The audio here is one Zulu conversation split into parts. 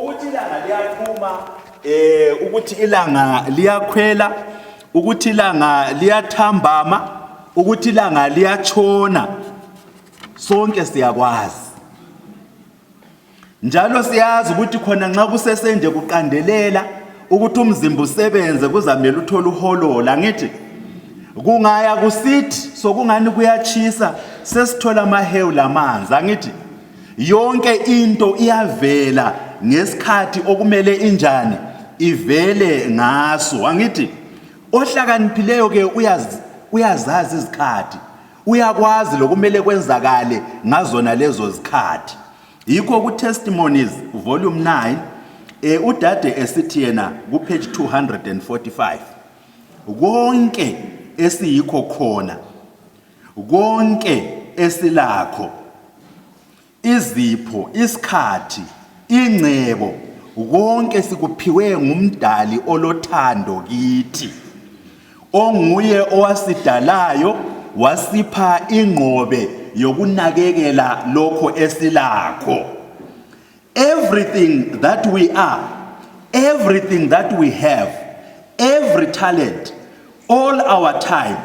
Ukuthi ilanga liyaphuma, ukuthi ilanga liyakhwela, ukuthi ilanga liyathambama, ukuthi ilanga liyatshona, sonke siyakwazi. Njalo siyazi ukuthi khona nxa kusesenje kuqandelela ukuthi umzimba usebenze kuzamele uthole uholola, angithi? Kungaya kusithi sokungani kuyatshisa sesithola amahewu lamanzi, angithi? Yonke into iyavela ngesikhathi okumele injani ivele ngaso, angithi? Ohlakaniphileyo ke uyazazi izikhathi, uyakwazi lokumele kwenzakale ngazona lezo zikhathi. Yikho ku-Testimonies volume 9 udade esithi yena ku-page 245, konke esiyikho khona, konke esilakho, izipho, isikhathi, ingcebo, konke sikuphiwe nguMdali olothando kithi, onguye owasidalayo wasipha ingqobe yokunakekela lokho esilakho. Everything that we are, everything that we have, every talent, all our time,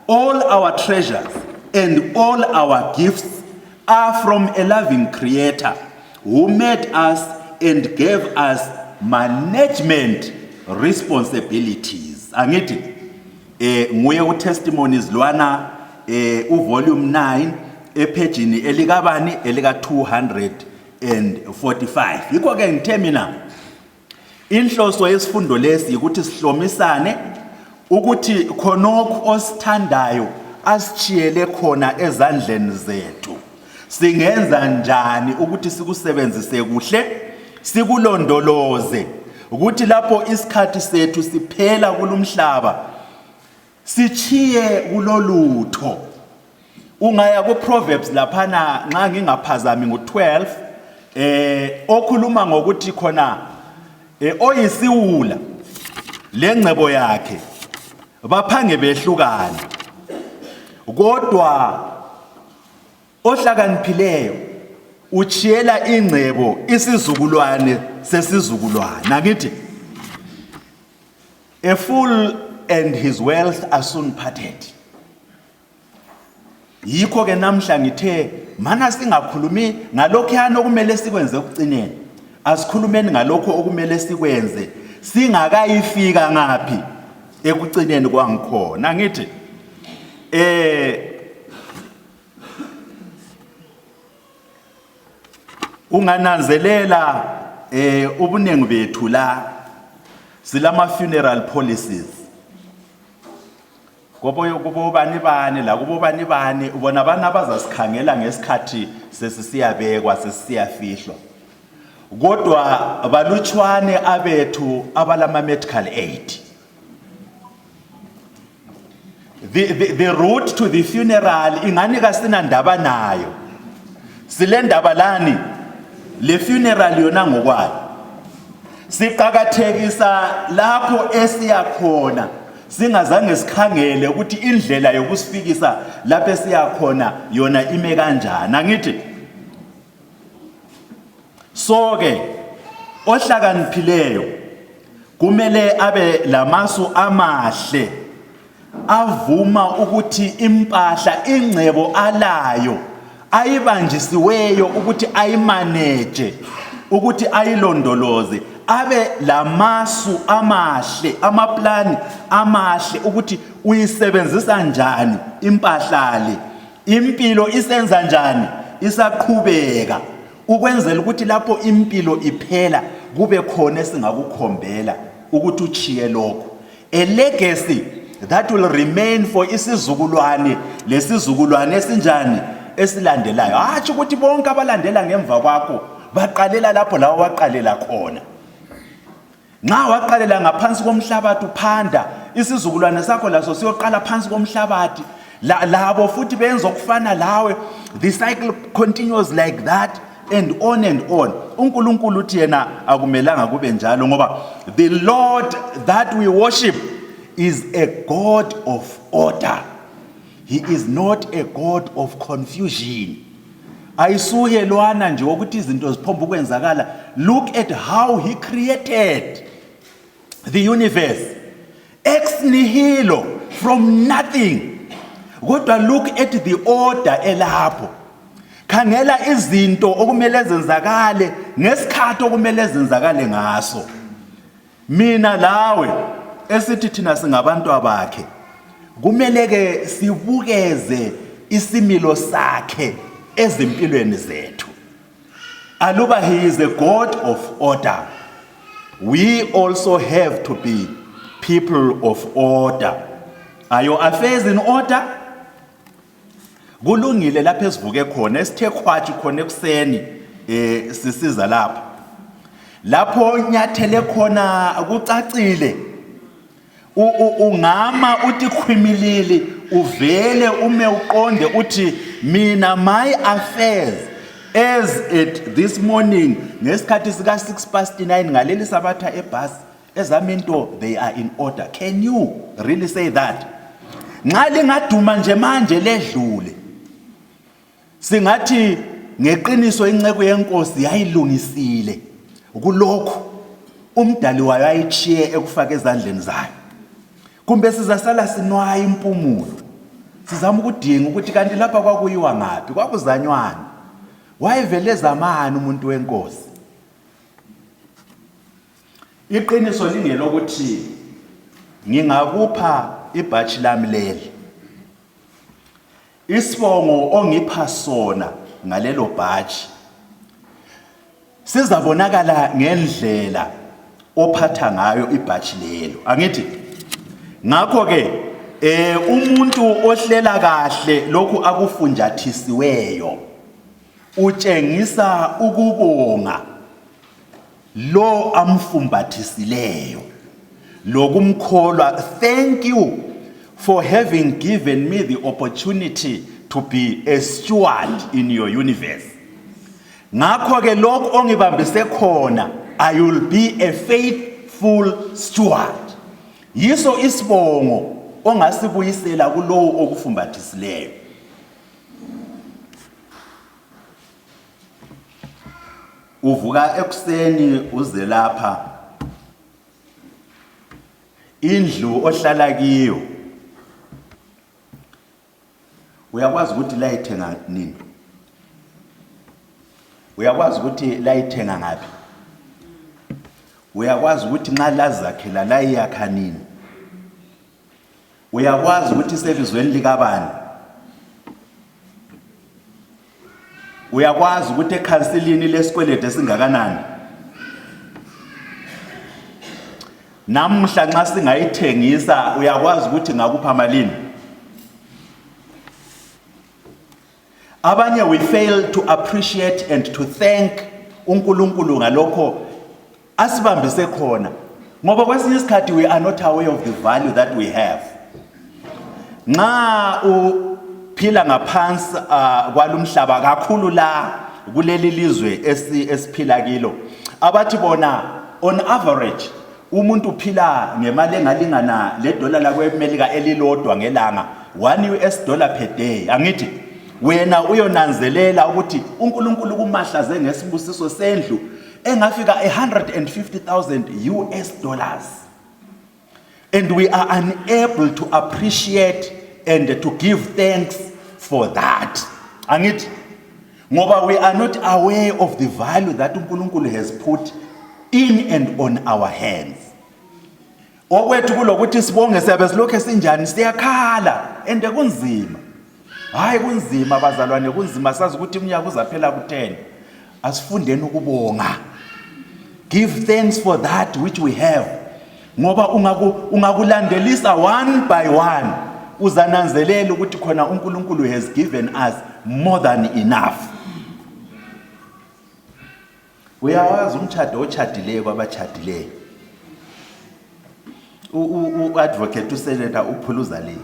all our treasures and all our gifts are from a loving creator who made us and gave us management responsibilities. Angithi nguye uTestimonies lwana, uvolume 9 ephejini elikabani, elika 245. Yikho ke ngithe mina inhloso yesifundo lesi ukuthi sihlomisane ukuthi khonokhu osithandayo asitshiyele khona ezandleni zethu, singenza njani ukuthi sikusebenzise kuhle, sikulondoloze, ukuthi lapho isikhathi sethu siphela kulumhlaba sitshiye kulolutho. Ungaya ku-Proverbs laphana, nxa ngingaphazami ngu-12, okhuluma ngokuthi khona oyisiwula lengcebo yakhe baphange behlukane, kodwa ohlakaniphileyo uchiyela ingcebo isizukulwane sesizukulwane. Angithi a fool and his wealth are soon parted. Yikho ke namhla ngithe mana singakhulumi ngalokhuyana okumele sikwenze ekucineni, asikhulumeni ngalokho okumele sikwenze singakayifika ngaphi ekucineni kwangikhona. Ngithi ungananzelela ubuningi bethu la silama funeral policies kubo bani bani la kubo bani bani, ubona abana abazasikhangela ngesikhathi sesisiyabekwa, sesisiyafihlwa, kodwa balutshwane abethu abalama medical aid. The route to the funeral ingani kasinandaba nayo, silendaba lani le funeral yona ngokwayo. Siqakathekisa lapho esiya khona singazange sikhangele ukuthi indlela yokusifikisa lapho esiya khona yona ime kanjani. Angithi so ke ohlakaniphileyo kumele abe lamasu amahle avuma ukuthi impahla, ingcebo alayo ayibanjisiweyo ukuthi ayimaneje, ukuthi ayilondoloze, abe lamasu amahle, amaplani amahle ukuthi uyisebenzisa njani impahla le, impilo isenza njani, isaqhubeka, ukwenzela ukuthi lapho impilo iphela kube khona esingakukhombela ukuthi uchiye lokho, a legacy that will remain for isizukulwane lesizukulwane esinjani esilandelayo. Hatshi ukuthi bonke abalandela ngemva kwakho baqalela lapho lawo waqalela khona. Nxa waqalela ngaphansi komhlabathi uphanda, isizukulwane sakho laso siyoqala phansi komhlabathi, labo futhi benza okufana lawe. The cycle continues like that and on and on. UNkulunkulu uthi yena akumelanga kube njalo, ngoba the Lord that we worship is a God of order. He is not a God of confusion. Ayisuye lwana nje wokuthi izinto ziphomba ukwenzakala. Look at how he created the universe ex nihilo, from nothing. Kodwa look at the order elapho. Khangela izinto okumele zenzakale ngesikhathi okumele zenzakale ngaso. Mina lawe esithi thina singabantu abakhe, kumele ke sibukeze isimilo sakhe ezimpilweni zethu. Aluba he is a God of order, we also have to be people of order. Are your affairs in order? Kulungile lapho esivuke khona, esithe khwatshu khona ekuseni, sisiza lapha. Lapho nyathele khona kucacile. Ungama uthi khwimilili, uvele ume uqonde uthi mina my affairs as at this morning ngesikhathi sika 6 past 9 ngaleli sabatha ebus, ezami into they are in order. Can you really say that? Nxa lingaduma nje manje ledlule, singathi ngeqiniso inceku yenkosi yayilungisile kulokhu umdali wayo ayitshiye ekufaka ezandleni zayo, kumbe sizasala sinwaya impumulo sizama ukudinga ukuthi kanti lapha kwakuyiwa ngaphi, kwakuzanywani, wayevele zamani umuntu wenkosi. Iqiniso lingelokuthi ngingakupha ibhatshi lami leli, isibongo ongipha sona ngalelo bhatshi sizabonakala ngendlela ophatha ngayo ibhatshi lelo, angithi? Ngakho ke umuntu ohlela kahle lokhu akufunjathisiweyo utshengisa ukubonga lo amfumbathisileyo lokumkholwa. Thank you for having given me the opportunity to be a steward in your universe. Ngakho ke lokhu ongibambise khona, I will be a faithful steward. Yiso isibongo ongasibuyisela kulowo okufumbathisileyo. Uvuka ekuseni uze lapha, indlu ohlala kiyo uyakwazi ukuthi layithenga nini? Uyakwazi ukuthi layithenga ngaphi? Uyakwazi ukuthi nxa lazakhela layiyakha nini? Uyakwazi ukuthi isebizweni likabani? Uyakwazi ukuthi ekhansilini lesikwelede esingakanani? Namuhla nxa singayithengisa uyakwazi ukuthi ngakupha malini? Abanye we fail to appreciate and to thank uNkulunkulu ngalokho asibambise khona, ngoba kwesinye isikhathi we are not aware of the value that we have. Nxa uphila ngaphansi kwalumhlaba kakhulu la kuleli lizwe esiphila kilo, abathi bona on average umuntu uphila ngemali engalingana ledola lakweMelika elilodwa ngelanga, 1 US dollar per day, angithi? Wena uyonanzelela ukuthi uNkulunkulu kumahlaze ngesibusiso sendlu engafika 150,000 US dollars, and we are unable to appreciate and to give thanks for that, angithi? Ngoba we are not aware of the value that uNkulunkulu has put in and on our hands. Okwethu kulokuthi sibonge, siyabe silokhu sinjani? Siyakhala. Ende kunzima, hayi kunzima bazalwane, kunzima. Sazi ukuthi iminyaka uzaphela ku-10. Asifundeni ukubonga. Give thanks for that which we have, ngoba ungakulandelisa one by one uzananzelela ukuthi khona uNkulunkulu has given us more than enough. Uyawazi umtshado otshadileyo kwabachadileyo, u-advocate usenator uphuluza le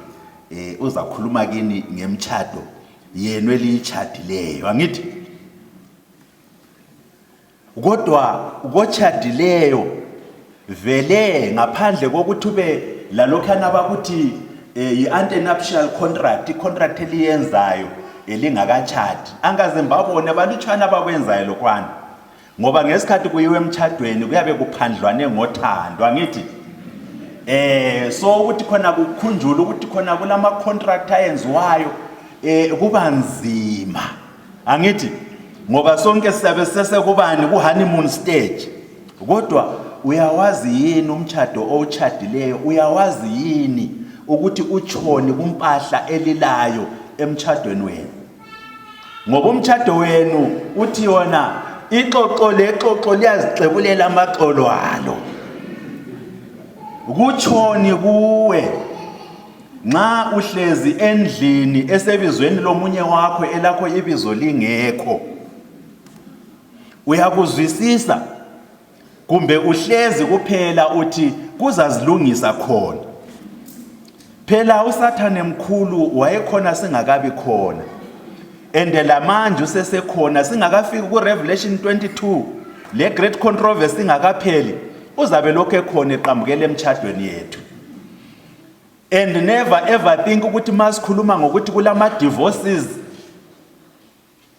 uzakhuluma kini ngemtshado yenu eliyitshadileyo, angithi? Kodwa kotshadileyo vele, ngaphandle kokuthi ube lalokhana bakuthi yi-antenuptial contract, i-contract eliyenzayo. lingakatshadi. Angikaze ngibabone, balutshwana abakwenzayo lokhwana. Ngoba ngesikhathi kuyiwe emtshadweni kuyabe kuphandlwane ngothando, angithi? So ukuthi khona kukhunjulwe ukuthi khona kulama contract ayenziwayo kuba nzima. Angithi ngoba sonke siyabe sesekubani ku honeymoon stage. Kodwa uyawazi yini umtshado owutshadileyo? Uyawazi yini ukuthi utshoni kumpahla elilayo emtshadweni wenu? Ngoba umtshado wenu uthi yona ixoxo lexoxo liyazixebulela amaxolo alo. Kutshoni kuwe nxa uhlezi endlini esebizweni lomunye wakho elakho ibizo lingekho? Uyakuzwisisa kumbe uhlezi kuphela uthi kuzazilungisa khona? Phela uSathane mkhulu, wayekhona singakabi khona, ende lamanje usesekhona. Singakafiki ku-Revelation 22, le great controversy ingakapheli, uzabe lokhu ekhona eqambukela emtshadweni yethu. And never ever think ukuthi masikhuluma ngokuthi kulama divorces,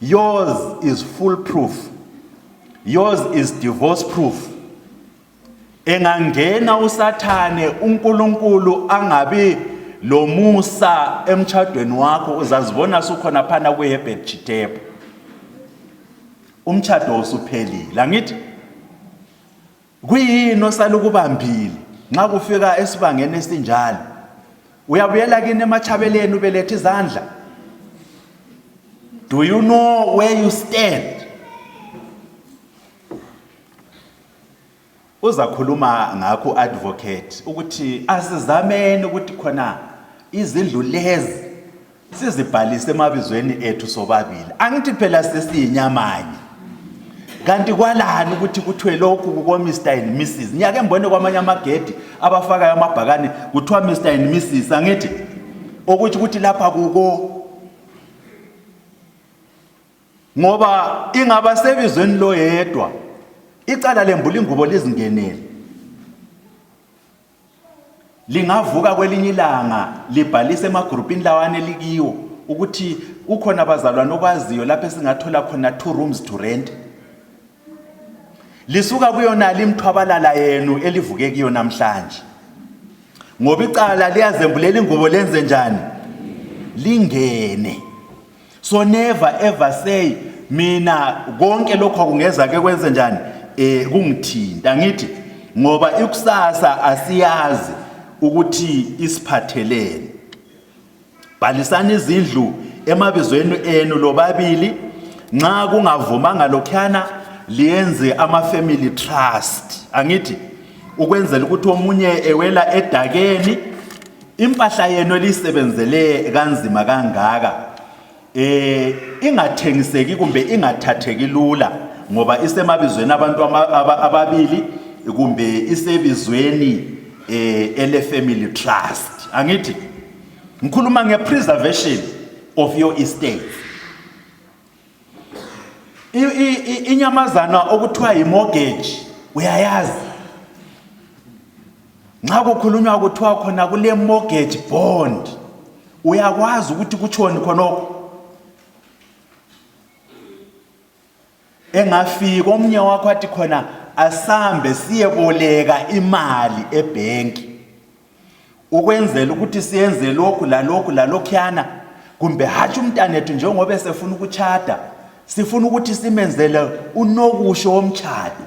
yours is full proof, yours is divorce proof. Engangena uSathane, uNkulunkulu angabi lomusa emtshadweni wakho, uzazibona sukhona phana kuHerbert Chitepo, umtshado usuphelile. Angithi kuyini osalukubambile nxa kufika esibangeni esinjalo? Uyabuyela kini ematshabeleni ubelethe izandla. Do you know where you stand? Uzakhuluma ngakho advocate ukuthi asizameni ukuthi khona izindlu lezi sizibhalise emabizweni ethu sobabili. Angithi phela sesiyinyamanye. Kanti kwalani ukuthi kuthiwe lokhu kuko Mr and Mrs? Ngiyake ngibone kwamanye amagedi abafakayo amabhakane kuthiwa Mr and Mrs, angithi okuthi ukuthi lapha kuko, ngoba ingaba sebizweni loyedwa icala lembula ingubo lizingenele, lingavuka kwelinye ilanga libhalise emagrupini lawana elikiwo ukuthi ukhona abazalwane okwaziyo lapho esingathola khona 2 rooms to rent. Lisuka kuyonala imthwabalala yenu elivuke kiyo namhlanje, ngoba icala liyazembulela ingubo lenze njani, lingene. So never ever say mina konke lokho akungeza ke kwenze njani kungithinta. Ngithi ngoba ikusasa asiyazi ukuthi isiphathelene. Bhalisani izindlu emabizweni enu lobabili. Nxa kungavumanga lokhuyana, liyenze ama-family trust, angithi ukwenzela ukuthi omunye ewela edakeni, impahla yenu eliyisebenzele kanzima kangaka ingathengiseki kumbe ingathatheki lula, ngoba isemabizweni abantu ababili kumbe isebizweni ele family trust. Angithi ngikhuluma nge-preservation of your estate. Inyamazana okuthiwa yi-mortgage uyayazi? Nxa kukhulunywa kuthiwa khona kule mortgage bond, uyakwazi ukuthi kutshoni khonokho? Engafika omunye wakho athi khona asambe siyeboleka imali ebhenki ukwenzela ukuthi siyenze lokhu lalokhu lalokhuyana, kumbe hatshi umntanethu njengoba esefuna ukutshada, sifuna ukuthi simenzele unokusho womtshado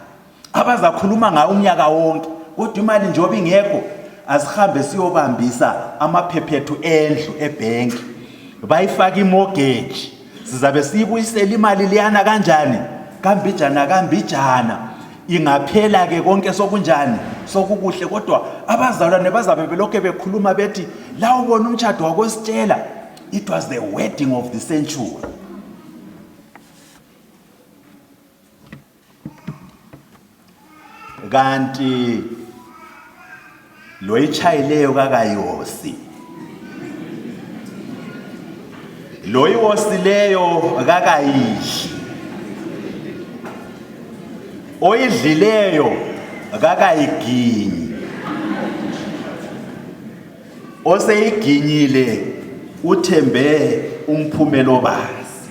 abazakhuluma ngawo umnyaka wonke, kodwa imali njengoba ingekho, asihambe siyobambisa amaphephethu endlu ebhenki, bayifake imortgage, sizabe siyibuyisela imali liyana kanjani, kambijana kambijana, ingaphela ke konke sokunjani, sokukuhle. Kodwa abazalwane bazabe belokhe bekhuluma bethi la ubona umtshado wakositshela, it was the wedding of the century. Kanti loyichayileyo kakayosi, loyiwosileyo kakayidli, oyidlileyo kakayiginyi, oseyiginyile uthembe Umphumela obanzi.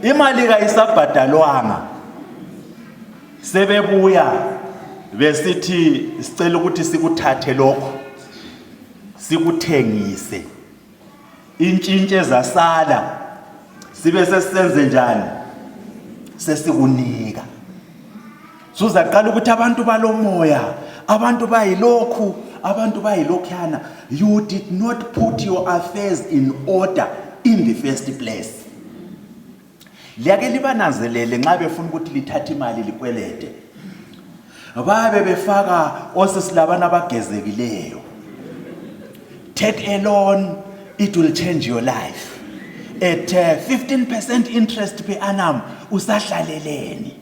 Imali kayisabhadalwanga. Sebebuya besithi sicela ukuthi sikuthathe lokho sikuthengise. Intshintshe zasala sibe sesisenze njani? Sesikunika. Suzaqala ukuthi abantu balomoya, abantu bayilokhu, abantu bayilokhuyana. You did not put your affairs in order in the first place. Liyake libananzelele nxa befuna ukuthi lithathe imali likwelede. Babe befaka osisi labana abagezekileyo. Take a loan, it will change your life. At 15% interest per annum, usahlaleleni.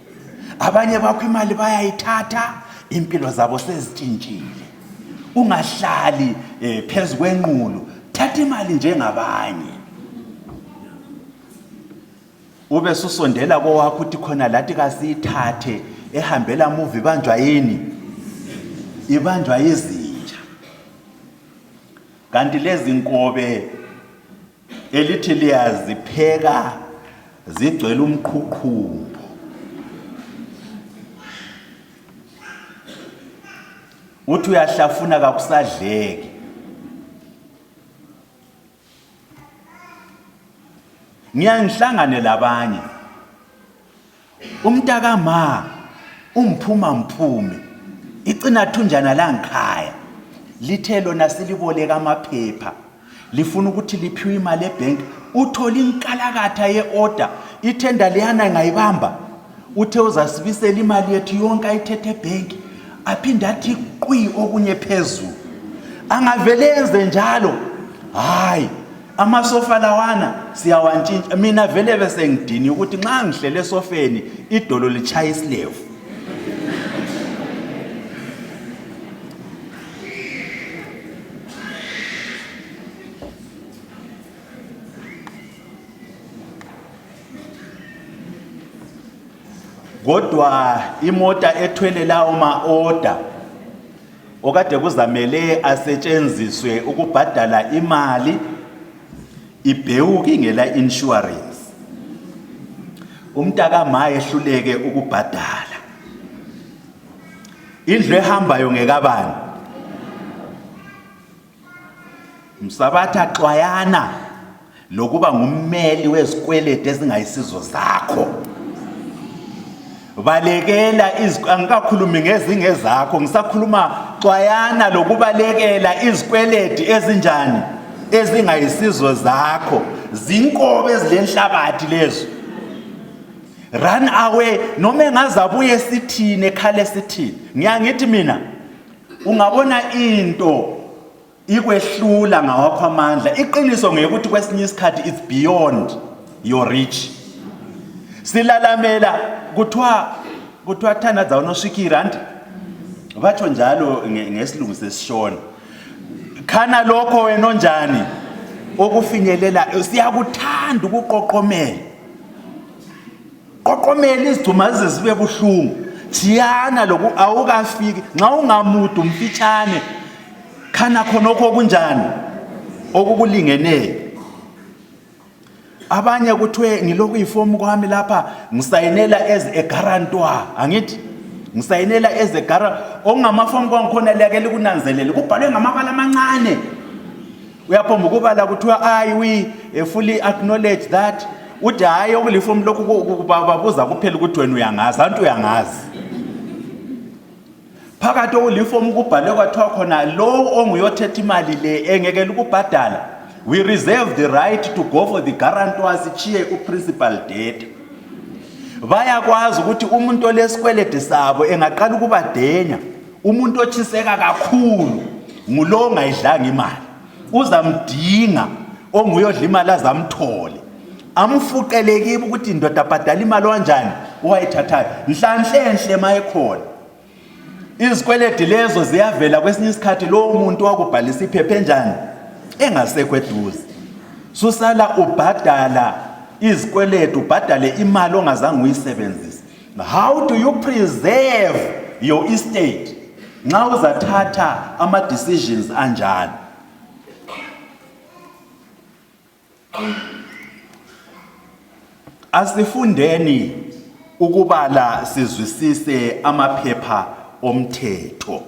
Abanye bakho imali bayayithatha, impilo zabo sezitshintshile. Ungahlali phezu kwenqulu, thatha imali njengabanye. Ube susondela kowakho uthi khona lathi kasiyithathe ehambela muvi ibanjwa yini? Ibanjwa yizinja. Kanti lezi nkobe elithi liyazipheka zigcwele umqhuqhumbo. Uthi uyahlafuna kakusadleki. Ngiyangihlangane labanye. Umntaka ma umphuma mphume. Icina thunjana langikhaya. Lithe lona siliboleka amaphepha. Lifuna ukuthi liphiwe imali ebank. Uthola inkalakatha ye-order. Ithenda leyana ngayibamba. Uthe uzasibisela imali yethu yonke ayithethe ebhenki aphinde athi qwi okunye phezulu. Angavele enze njalo. Hayi, amasofa lawana siyawantshintsha. Mina vele bese ngidini ukuthi nxa ngihlele esofeni idolo litshaya isilevu. Kodwa imota ethwele lawo ma-order okade kuzamele asetshenziswe ukubhadala imali ibhewuke ingela insurance. Umntaka ma ehluleke ukubhadala. Indlu ehambayo ngekabani? Msabatha xwayana lokuba ngummeli wezikwelede ezingayisizo zakho. Balekela angikakhulumi ngezingezakho, ngisakhuluma xwayana lokubalekela izikweledi ezinjani ezingayisizo zakho. Zinkobe ezilenhlabathi lezo. Run away noma engazabuye sithini ekhale sithini. Ngiyangithi mina ungabona into ikwehlula ngawakho amandla, iqiniso ngekuthi kwesinye isikhathi it's beyond your reach. Silalamela kuthiwa thanda dzaunosvikira anti batsho njalo ngesilungu sesishona. Khana lokho wena onjani okufinyelela, siyakuthanda ukuqoqomela. Qoqomela izigcuma zize zibe buhlungu. Jiyana loku awukafiki nxa ungamude umfitshane khana khonokho okunjani okukulingeneyo. Abanye kuthiwe ngilokhu ifomu kwami lapha ngisayinela as a guarantor, angithi ngisayinela as a guarantor. Okungamafomu kwangikhona liyake likunanzelele kubhalwe ngamabala amancane. Uyaphomba ukubala kuthiwa I we fully acknowledge that. Uthi hayi okulifomu lokhu babuza kuphela ukuthi wena uyangazi, anti uyangazi. Phakathi okulifomu kubhalwe kwathiwa khona lo onguyothetha imali le engekela ukubhadala, we reserve the right to go for the guarantor sitshiye uprincipal debtor. Bayakwazi ukuthi umuntu olesikwelede sabo engaqala ukubadenya, umuntu otshiseka kakhulu ngulo ongayidlanga imali, uzamdinga onguyodla imali azamthole, amfuqele kibo ukuthi ndoda bhadala imali wanjani owayithathayo. Nhlanhlenhle mayekhona izikweledi lezo ziyavela kwesinye isikhathi, lowo muntu wakubhalisa iphepha enjani engasekho eduze, susala ubhadala izikweledi, ubhadale imali ongazange uyisebenzise. How do you preserve your estate nxa uzathatha ama decisions anjalo? Asifundeni ukubala sizwisise amaphepha omthetho.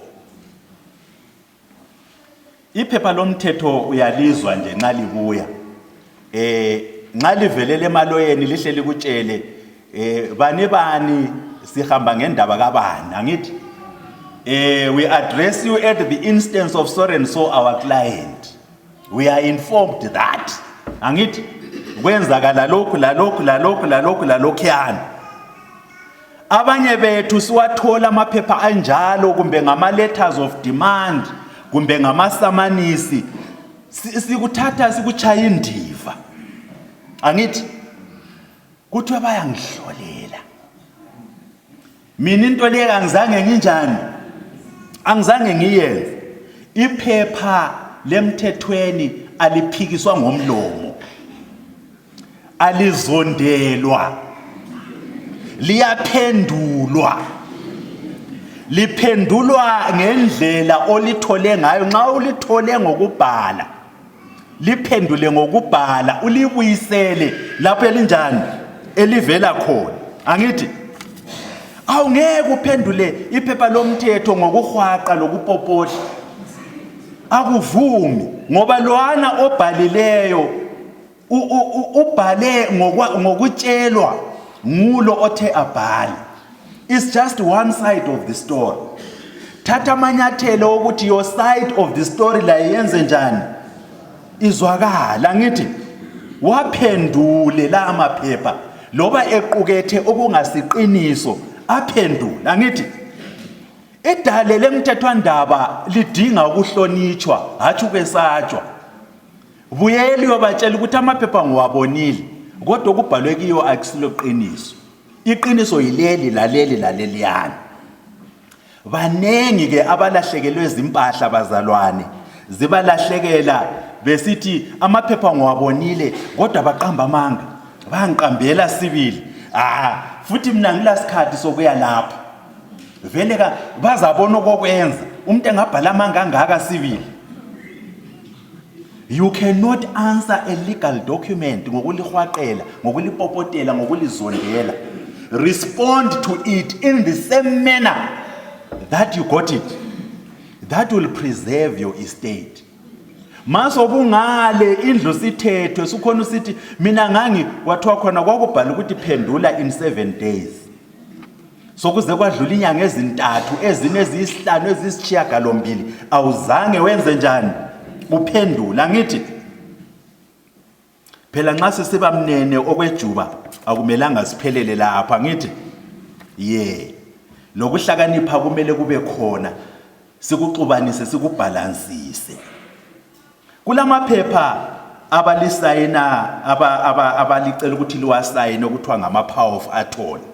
Iphepha lomthetho uyalizwa nje nxa libuya. Eh nxa livelele emaloyeni lihle likutshele eh bani bani sihamba ngendaba kabani angithi eh we address you at the instance of so and so our client. We are informed that angithi kwenzakala lokhu lalokhu lalokhu lalokhu lalokhuyana. Abanye bethu siwathola amaphepha anjalo kumbe ngama letters of demand kumbe ngamasamanisi sikuthatha sikuchaya indiva. Angithi kuthiwa bayangihlolela. Mina into le angizange nginjani? Angizange ngiyenze. Iphepha lemthethweni aliphikiswa ngomlomo. Alizondelwa. Liyaphendulwa. Liphendulwa ngendlela olithole ngayo nxa ulithole ngokubhala. Liphendule ngokubhala ulibuyisele lapho elinjani elivela khona. Angithi awungeke uphendule iphepha lomthetho ngokuhwaqa lokupopodla. Akuvumi ngoba lwana obhalileyo ubhale ngokutshelwa ngulo othe abhale. It's just one side of the story. Thatha amanyathelo okuthi your side of the story la yenze njani izwakala. Ngithi waphendule la maphepha loba equkethe okungasiqiniso aphendule. Angithi idale lemthethwandaba lidinga ukuhlonitshwa hatshi ukwesatshwa. Buyela uyobatshela ukuthi amaphepha ngiwabonile kodwa okubhalwe kiyo akusilo qiniso. Iqiniso yileli laleli laleliyana. Baningi ke abalahlekelwe izimpahla bazalwane, zibalahlekela besithi amaphepha ngiwabonile kodwa baqamba amanga, bangiqambela sibili. Ah, futhi mina ngilasikhathi sokuya lapho. Vele ka bazabona okokwenza umuntu engabhala amanga angaka sibili. You cannot answer a legal document ngokulihwaqela, ngokulipopotela, ngokulizondela. Respond to it in the same manner that you got it. That will preserve your estate. Maso kungale indlu sithethwe sukhona usithi mina ngangi kwathiwa khona kwakubhala ukuthi phendula in 7 days. Sokuze kwadlula inyanga ezintathu ezine eziyisihlanu eziyisishiyagalombili awuzange wenze njani uphendula. Ngithi phela nxa sesiba mnene okwejuba akumelanga siphelele lapha. Ngithi ye lokuhlakanipha kumele kube khona, sikuxubanise sikubhalansise. Kulamaphepha abalisayina abalicela ukuthi liwasayine okuthiwa ngama power of attorney.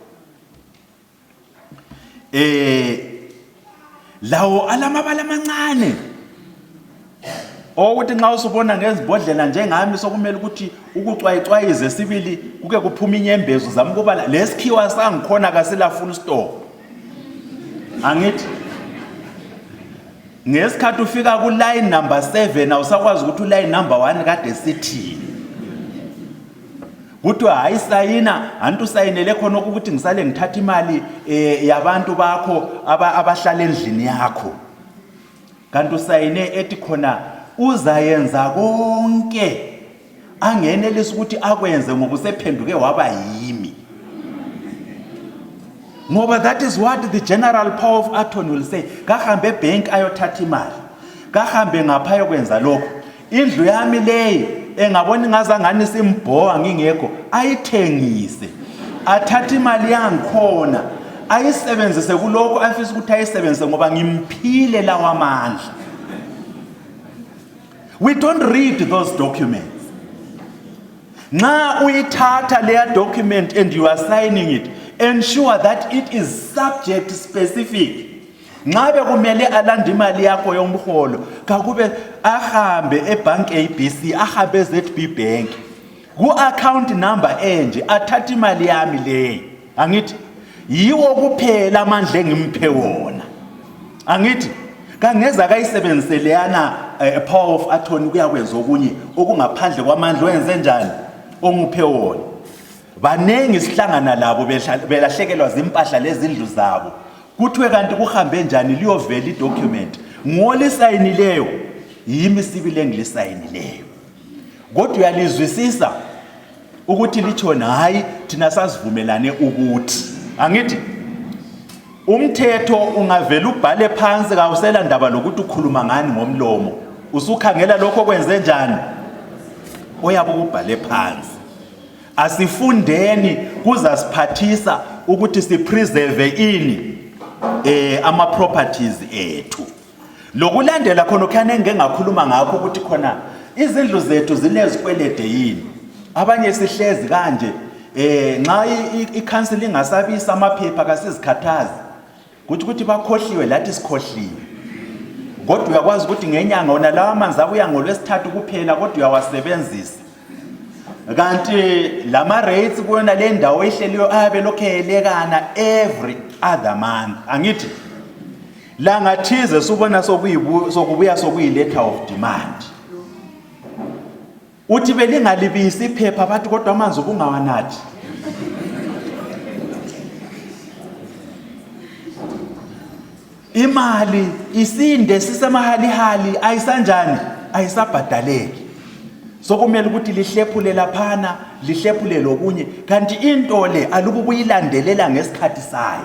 Lawo alamabala amancane okuthi nxa usubona ngezibhodlela njengami sokumele ukuthi ukucwayicwayize sibili kuke kuphuma inyembezo zami kubala lesikhiwa sangikhona kasila full stop. Angithi ngesikhathi ufika ku line number 7 awusakwazi ukuthi u line number 1 kade sithini. Kuthiwa hayi sayina, anti usayinele khona ukuthi ngisale ngithatha imali yabantu bakho abahlala endlini yakho. Kanti usayine ethi khona uzayenza konke angenelisa ukuthi akwenze ngoba usephenduke waba yimi. Ngoba that is what the general power of attorney will say. Kahambe ebank ayothatha imali, kahambe ngapha ayokwenza lokho. Indlu yami leyi engabona ingazangani simbhowa ngingekho ayithengise, athathe imali yangikhona ayisebenzise kulokho afisa ukuthi ayisebenzise ngoba ngimphile lawa amandla. We don't read those documents. Nxa uyithatha leya document and you are signing it, ensure that it is subject specific. Nxa bekumele alande imali yakho yomholo, kakube ahambe ebank ABC, ahambe eZB Bank, ku account number enje, athathe imali yami leyi. Angithi yiwo kuphela amandla engimphe wona. Angithi kangeza kayisebenzise leyana power of attorney kuyakwenza okunye okungaphandle kwamandla oyenze njani onguphe wona. Baningi sihlangana labo belahlekelwa zimpahla lezindlu zabo, kuthiwe kanti kuhambe njani, liyovela idocument ngolisayinileyo, yimi sibili engilisayinileyo, kodwa uyalizwisisa ukuthi litshoni? Hayi, thina sasivumelane ukuthi, angithi umthetho ungavela ubhale phansi, kawusela ndaba lokuthi ukhuluma ngani ngomlomo, usukhangela lokho okwenze njani oyabe ukubhale phansi. Asifundeni, kuzasiphathisa ukuthi sipreserve ini ama properties ethu. Lokulandela khona khana engike ngakhuluma ngakho ukuthi khona izindlu zethu zinezikwelede yini. Abanye sihlezi kanje nxa ikhansili ingasabisa amaphepha kasizikhathazi, kuthi ukuthi bakhohliwe lathi sikhohliwe, kodwa uyakwazi ukuthi ngenyanga wona lawa amanzi abuya ngolwesithathu kuphela, kodwa uyawasebenzisa. Kanti lama rates kuyona le ndawo ehleliyo ayabe lokhu eyelekana every other month, angithi langathize subona sokubuya sokuyi-letter of demand, uthi belingalibisi iphepha, bathi kodwa amanzi ubungawanathi. Imali isinde sisemahalihali, ayisanjani, ayisabhadaleki, sokumele ukuthi lihlephule laphana, lihlephule lokunye, kanti into le alubu buyilandelela ngesikhathi sayo.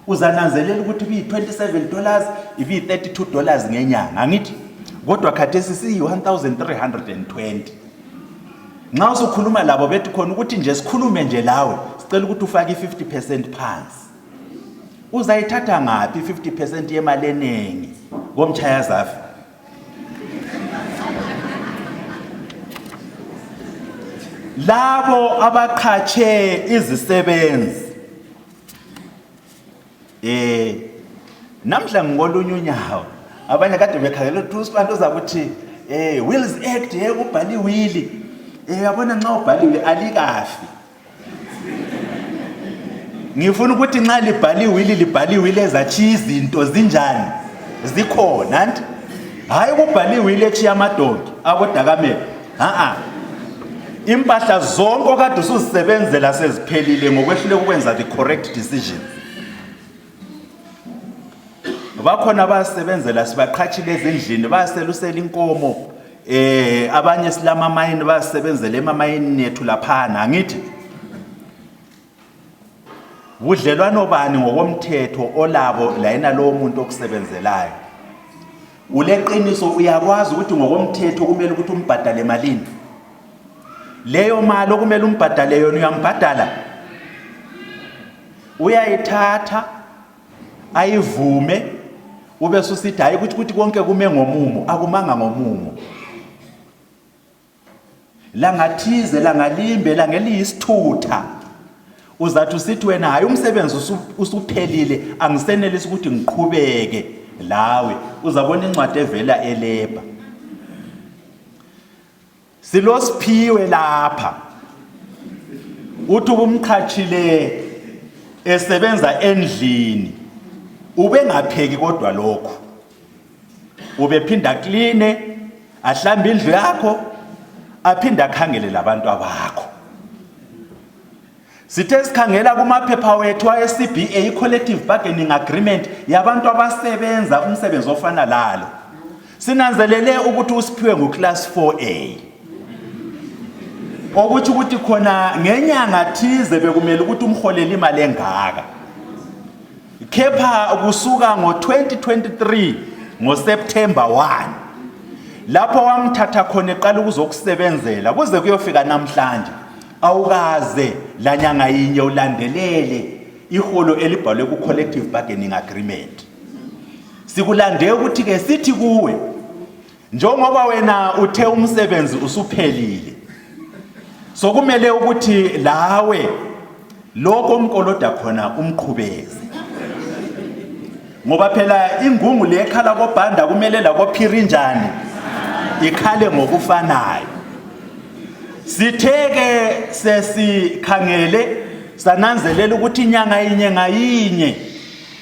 Uzananzelela ukuthi ibiyi-$27, ibiyi-$32 ngenyanga, angithi? Kodwa khathesi siyi-1320. Nxa usukhuluma labo bethi khona ukuthi nje sikhulume nje lawe, sicela ukuthi ufake i-50% phansi. Uzayithatha ngaphi i-50% yemali eningi komtshayazafi? Labo abaqhatshe izisebenzi, namhla ngikolunye unyawo, abanye kade bekhangela ukuthi uSibanda uzakuthi Wills Act, kubhala iwili. Yabona nxa ubhaliwe alikafi. Ngifuna ukuthi nxa libhala iwili, libhala iwili ezatshiya izinto zinjani, zikhona, anti hayi ukubhala iwili etshiya amadonki akodakamela. Ha-a, impahla zonke okade usuzisebenzela seziphelile ngokwehluleka ukwenza the correct decision. Bakhona bayasebenzela, sibaqhatshile ezindlini, bayaselusela inkomo, abanye silamamayini, bayasebenzela emamayini ethu laphana, angithi? Budlelwano bani ngokomthetho olabo layena lowo muntu okusebenzelayo? Uleqiniso, uyakwazi ukuthi ngokomthetho kumele ukuthi umbhadale malini? Leyo mali okumele umbhadale yona uyambhadala? Uyayithatha ayivume, ube susithi hayi, ukuthi kuthi konke kume ngomumo. Akumanga ngomumo. Langathize langalimbe langeliyisithutha uzathi usithi wena hayi, umsebenzi usuphelile, angisenelisi ukuthi ngiqhubeke lawe, uzabona incwadi evela elebha. Silosiphiwe lapha, uthi ubumqhatshile esebenza endlini, ubengapheki, kodwa lokhu ubephinda kline, ahlambe indlu yakho, aphinde akhangele labantu abakho. Sithe sikhangela kumaphepha wethu aye-CBA, i-collective bargaining agreement yabantu abasebenza umsebenzi ofana lalo, sinanzelele ukuthi usiphiwe nguclass 4A, okutsho ukuthi khona ngenyanga thize bekumele ukuthi umholele imali engaka, kepha kusuka ngo-2023 ngoSeptember 1 lapho wamthatha khona eqala ukuzokusebenzela kuze kuyofika namhlanje, awukaze lanyanga yinye ulandelele iholo elibhalwe ku-collective bargaining agreement. Sikulande ukuthi-ke sithi kuwe, njengoba wena uthe umsebenzi usuphelile, sokumele ukuthi lawe lokho omkoloda khona umqhubeze, ngoba phela ingungu le ekhala kobhanda kumele lakophiri njani ikhale ngokufanayo. Sitheke sesikhangele sananzelela ukuthi inyanga yinye ngayinye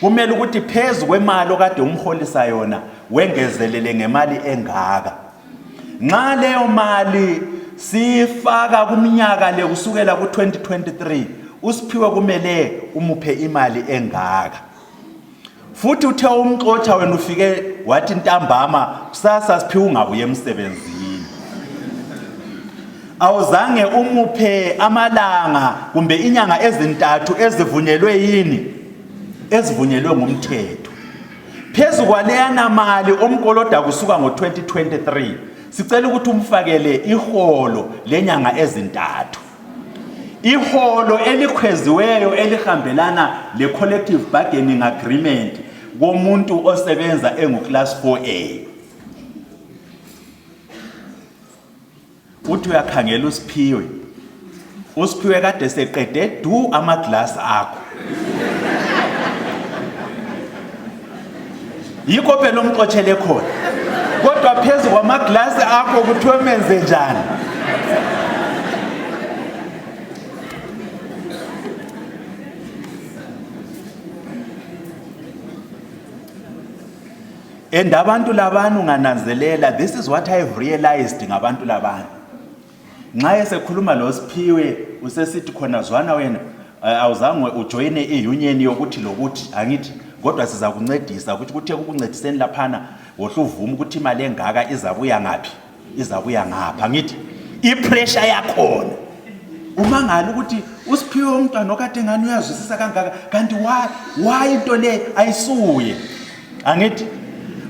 kumele ukuthi phezu kwemali okade umholisa yona Wengezelele ngemali engaka. Nxa leyo mali siyifaka kuminyaka le kusukela ku-2023 uSiphiwe kumele umuphe imali engaka. Futhi uthe umxotsha wena ufike wathi ntambama kusasa Siphiwe ungabuye emsebenzini. Awuzange umuphe amalanga kumbe inyanga ezintathu ezivunyelwe yini? Ezivunyelwe ngumthetho. Phezu kwaleyana mali omkoloda kusuka ngo-2023 sicela ukuthi umfakele iholo lenyanga ezintathu. Iholo elikhweziweyo elihambelana le-collective bargaining agreement komuntu osebenza engu-class 4A. Uthi uyakhangela uSiphiwe. USiphiwe kade seqede du amaglass akho. Yikho phela umxotshele khona. Kodwa phezu kwamaglasi akho kuthiwe menze njani? And abantu labana ungananzelela, this is what I've realized ngabantu labana. Nxa esekhuluma lo Siphiwe usesithi khona zwana wena awuzange ujoyine i-union yokuthi lokuthi angithi kodwa sizakuncedisa ukuthi kuthe kukuncediseni laphana wohle uvume ukuthi imali engaka izabuya ngaphi izabuya ngapha angithi i-pressure yakhona umangala ukuthi uSiphiwe umntwana okade ngani uyazwisisa kangaka kanti why into le ayisuye angithi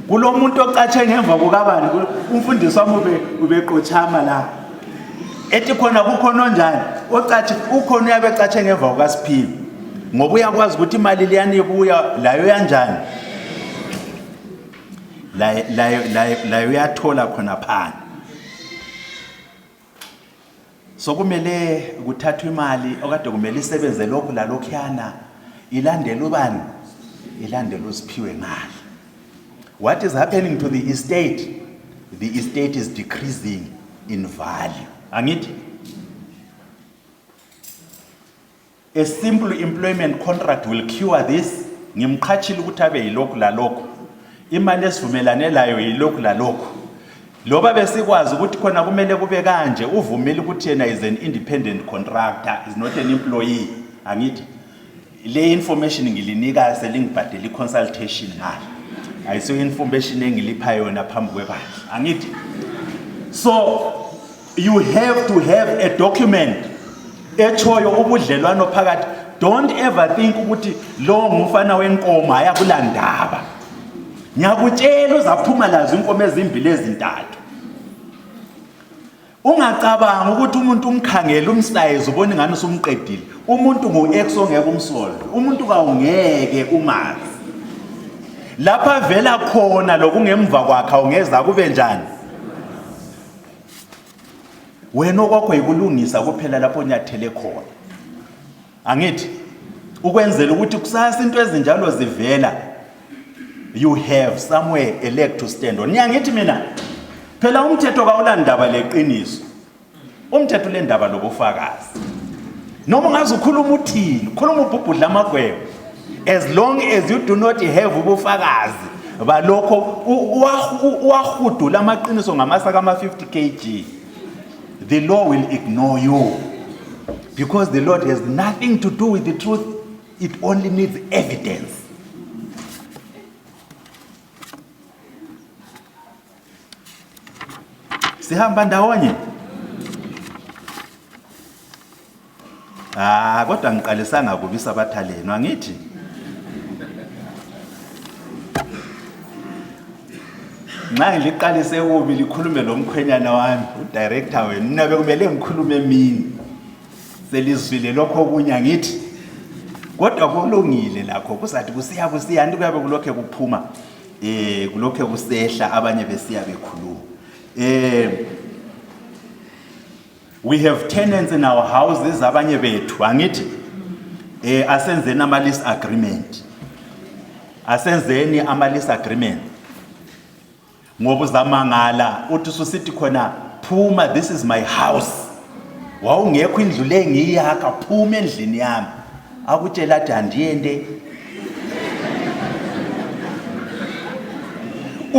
kulomuntu ocatshe ngemva kukabani umfundisi wami ubeqotshama la ethi khona kukhona onjani ocatshe ukhona uyabe ecatshe ngemva kukaSiphiwe ngoba uyakwazi ukuthi imali leyani ibuya layo yanjani layo layo layo uyathola khona phana. Sokumele kuthathwe imali okade kumele isebenze lokhu lalokhuyana ilandele ubani? Ilandele uSiphiwe ngale. What is happening to the estate? The estate is decreasing in value. Angithi? A simple employment contract will cure this. Ngimqhatshile ukuthi abe yilokhu lalokhu. Imali esivumelane layo yilokhu lalokhu. Loba besikwazi ukuthi khona kumele kube kanje, uvumile ukuthi yena is an independent contractor, is not an employee. Angithi le information ngilinika selingibhadela i-consultation ngalo. Ayisiyo information engilipha yona phambi kwebandla. Angithi so you have to have a document etshoyo ubudlelwano phakathi. Don't ever think ukuthi lo ngumfana wenkomo ayakulandaba. Ngiyakutshela uzaphuma lazo inkomo ezimbili ezintathu. Ungacabanga ukuthi umuntu umkhangele umsize ubone ngani usumqedile. Umuntu ngu-ex ongeke umsole. Umuntu kawungeke umazi. Lapha vela khona lokungemva kwakhe awungeza kube njani. Wena okwakho yikulungisa kuphela lapho onyathele khona. Angithi ukwenzela ukuthi kusasa into ezinjalo zivela you have somewhere a leg to stand on. Ngiyangithi mina phela umthetho kawulandaba leqiniso. Umthetho lendaba lobufakazi. Noma ungaze ukhuluma uthini, ukhuluma ubhubhudla amagwebo. As long as you do not have ubufakazi balokho uwahudula amaqiniso ngamasaka ama-50 kg, the law will ignore you because the Lord has nothing to do with the truth. It only needs evidence. Sihamba ndawonye? Ah, kodwa ngiqalisanga kubi isabatha lenu angithi? Nxa ngiliqalise kubi likhulume lomkhwenyana wami, udirector wenu, mina bekumele ngikhulume emini. Selizwile lokho okunye angithi? Kodwa kulungile lakho kuzathi kusiya kusiya anti kuyabe kulokhe kuphuma kulokhe kusehla abanye besiya bekhuluma. We have tenants in our houses abanye bethu angithi asenzeni ama lease agreement. Asenzeni ama lease agreement. Ngoba uzamangala uthi ususithi khona phuma, this is my house. Wawungekho indlu le ngiyakha, phuma endlini yami. Akutshela athi andiyende.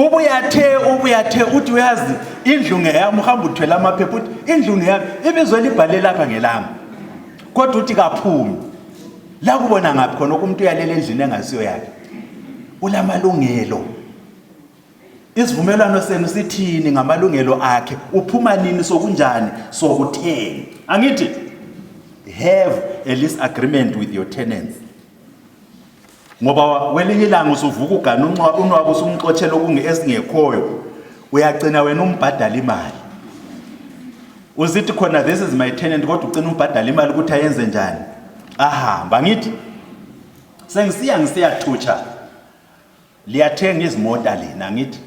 Ubuyathe ubuyathe uthi uyazi indlu ngeyami, uhamba uthwele amaphepha uthi indlu ngeyami, ibizo elibhale lapha ngelami. Kodwa uthi kaphumi. La kubona ngaphi khona umuntu uyalela endlini engasiyo yakhe. Ulamalungelo. Isivumelwano senu sithini ngamalungelo akhe? Uphuma nini sokunjani sokutheni? Angithi have a lease agreement with your tenants. Ngoba welinye ilanga usuvuka ugana unwabo usumxotshela okunge esingekhoyo. Uyagcina wena umbhadala imali. Usithi khona this is my tenant kodwa ucina umbhadala imali ukuthi ayenze njani? Ahamba angithi sengisiya ngisiyathutsha Liyathenga izimota lina ngithi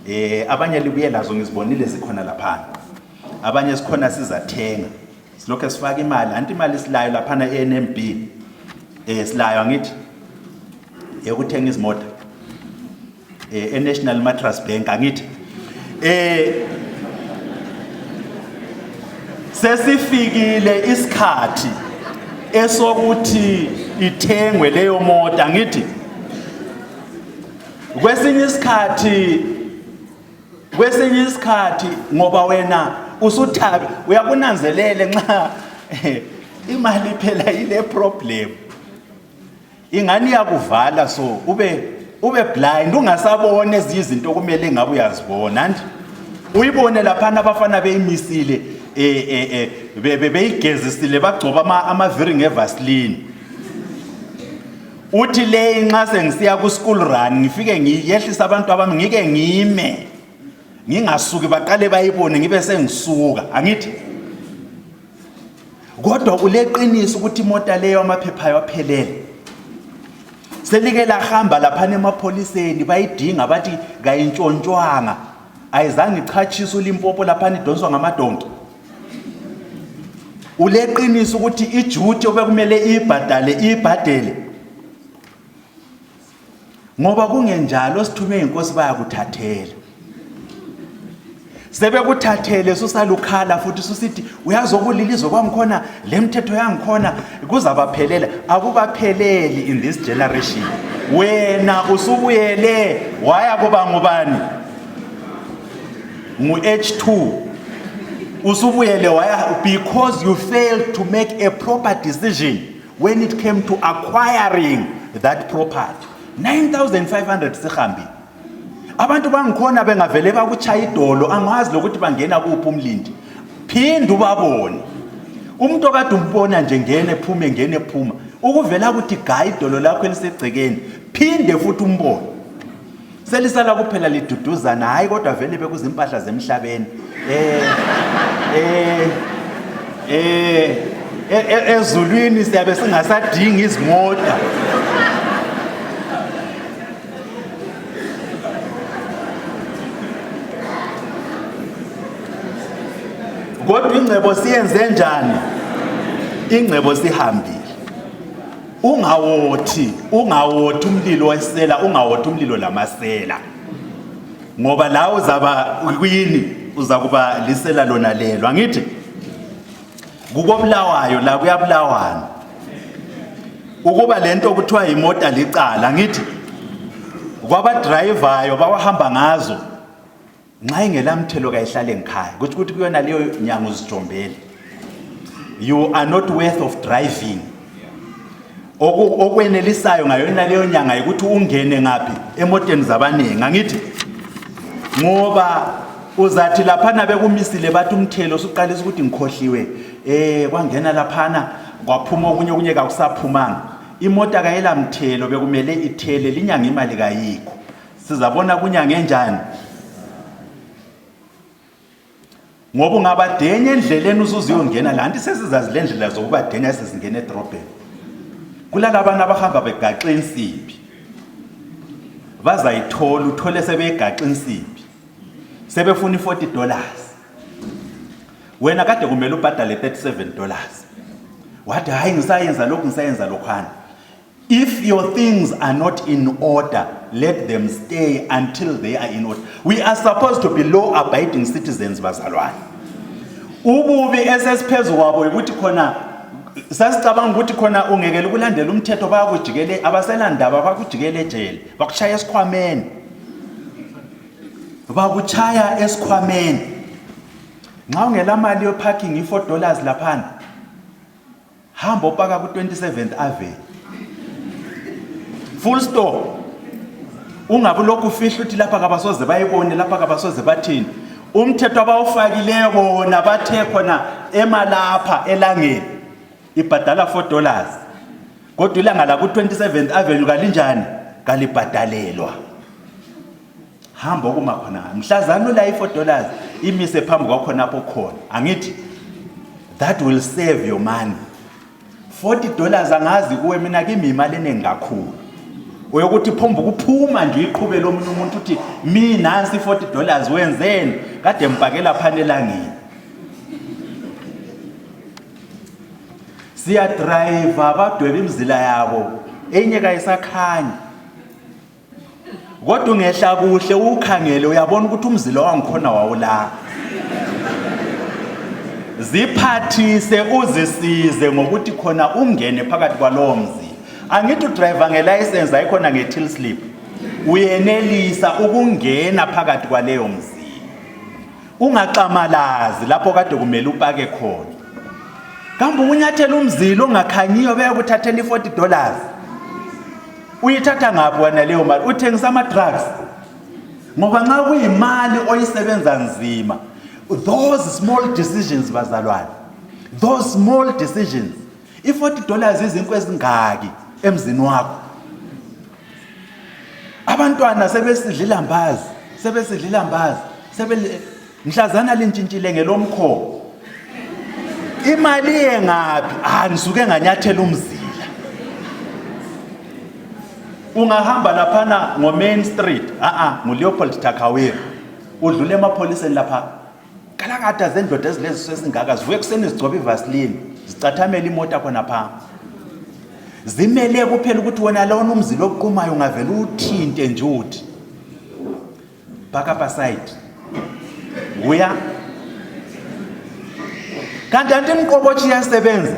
eh abanye libuye lazo ngizibonile zikhona laphana. Abanye sikhona sizathenga. Silokho sifaka imali, anti imali silayo laphana eNMB. Eh silayo angithi yokuthenga izimota. Eh eNational Mattress Bank angithi eh sesifikile isikhathi esokuthi ithengwe leyo mota ngithi kwesinye isikhathi kwesinye isikhathi ngoba wena usuthabe uyakunanzelele nxa imali phela ile problem ingane iyakuvala so ube ube blind ungasabona ezinye izinto okumele ngabe uyazibona nje uyibone laphana abafana beyimisile eh eh, eh beyigezisile bagcoba ama amaviri ngevaseline uthi le nxa sengisiya ku school run ngifike ngiyehlisa abantu abami ngike ngime ngingasuki baqale bayibone ngibe sengisuka angithi Kodwa uleqiniso ukuthi imota leyo amaphepha ayo aphelele. Selike lahamba laphana emapholiseni bayidinga bathi kayintshontshwanga. Ayizange ichatshiswe uLimpopo laphana idonswa ngamadonki. Uleqiniso ukuthi ijuti obekumele ibhadale ibhadele. Ngoba kungenjalo sithunywe inkosi bayakuthathela. Sebekuthathele susalukhala futhi susithi uyazi okulilizwe kwangikhona lemthetho yangikhona kuzabaphelela akubapheleli in this generation. Wena usubuyele waya kuba ngubani? Ngu-H2 usubuyele waya because you failed to make a proper decision when it came to acquiring that property 9500 sihambile abantu bangikhona bengavele bakuchaya idolo angazi lokuthi bangena kuphi umlindi phinde ubabone umuntu okade umbona nje ngene phume ngene phuma ukuvela ukuthi gayi idolo lakho elisegcekeni phinde futhi umbone selisala kuphela liduduzana hayi kodwa vele bekuzimpahla zemhlabeni eh eh eh e, e, ezulwini siyabe singasadingi izimota kodwa ingcebo siyenze njani ingcebo sihambile Ungawothi, ungawothi umlilo wesela, ungawothi umlilo lamasela. Ngoba la uzaba kuyini? Uzakuba lisela lona lelo. Angithi kukobulawayo la kuyabulawana. Ukuba lento kuthiwa imota licala, angithi kwabadrayivayo bawahamba ngazo nxa ingelamthelo kayihlale ngikhaya kutsho ukuthi kuyona leyo nyanga uzijombele you are not worth of driving okwenelisayo ngayona leyo nyanga yikuthi ungene ngaphi emoteni zabaningi angithi ngoba uzathi laphana bekumisile bathi umthelo usuqalisa ukuthi ngikhohliwe eh kwangena laphana kwaphuma okunye okunye kakusaphumanga imota kayela mthelo bekumele ithele linyanga imali kayikho Sizabona kunyanga enjani ngoba ungabadenya endleleni usuzuyongena la nti sesizazi le ndlela zokubadenya sesingena edrobheni kulalabantu abahamba begaxe insimbi bazayithola uthole sebeyigaxa insimbi sebefuna i-40 dollars wena kade kumele ubhadale 37 dollars wathi hhayi ngisayenza lokhu ngisayenza lokhwana If your things are not in order, let them stay until they are in order. We are supposed to be law abiding citizens bazalwane. Ububi esesiphezu kwabo ukuthi khona sasicabanga ukuthi khona ungekela ukulandela umthetho bayakujikele abaselandaba bakujikele ejele bakushaya esikhwameni. Bakutshaya esikhwameni. Nxa ungela mali yoparking i-4 dollars laphana, hamba upaka ku-27th Avenue. Full stop. Ungabe ulokhu ufihla uthi lapha kabasoze bayibone, lapha kabasoze bathini. Umthetho abawufakileyo bona bathe khona emalapha elangeni ibhadala 4 dollars. Kodwa ilanga la ku-27th Avenue kalinjani? Kalibhadalelwa. Hamba okuma khona mhlazana ula i-4 dollars imise phambi kwakho napho khona. Angithi that will save your money. 40 dollars angazi kuwe mina kimi imali eningi kakhulu. Uyokuthi phomba ukuphuma nje uyiqhubele omunye umuntu uthi mi nansi 40 dollars wenzeni kade ngipakela phana elangeni. Siya driver badweba imizila yabo enye kayisakhanyi. Kodwa ungehla kuhle ukhangele uyabona ukuthi umzila wangikhona wawula. Ziphathise uzisize ngokuthi khona ungene phakathi kwalowo mzila. Angithi udriver ngelicense ayikhona nge-till slip. Uyenelisa ukungena phakathi kwaleyo mzila. Ungaxamalazi lapho kade kumele upake khona. Kambe ukunyathela umzila ongakhanyiyo beyakuthathela i-40 dollars. Uyithatha ngaphi wena leyo mali? Uthengisa ama-drugs. Ngoba nxa kuyimali oyisebenza nzima, those small decisions bazalwane, those small decisions, i-40 dollars izinkwa ezingaki emzini wakho? Abantwana sebesidla ilambazi, sebesidla ilambazi, sebe mhlazana lintshintshile ngelomkhomo. Imali iye ngaphi? Ah, ngisuke nganyathela umzila. Ungahamba laphana ngo-Main Street, a-a, nguLeopold Takawira. Udlule emapholiseni lapha. Kalakada zendoda ezileziso esingaka zivuke ekuseni zigcoba ivaseline, zicathamela imota khona pha. Zimele kuphela ukuthi wena lona umzila oqumayo ungavele uthinte nje uthi. Back up aside. Uya. Kanti anti imqobotshi iyasebenza.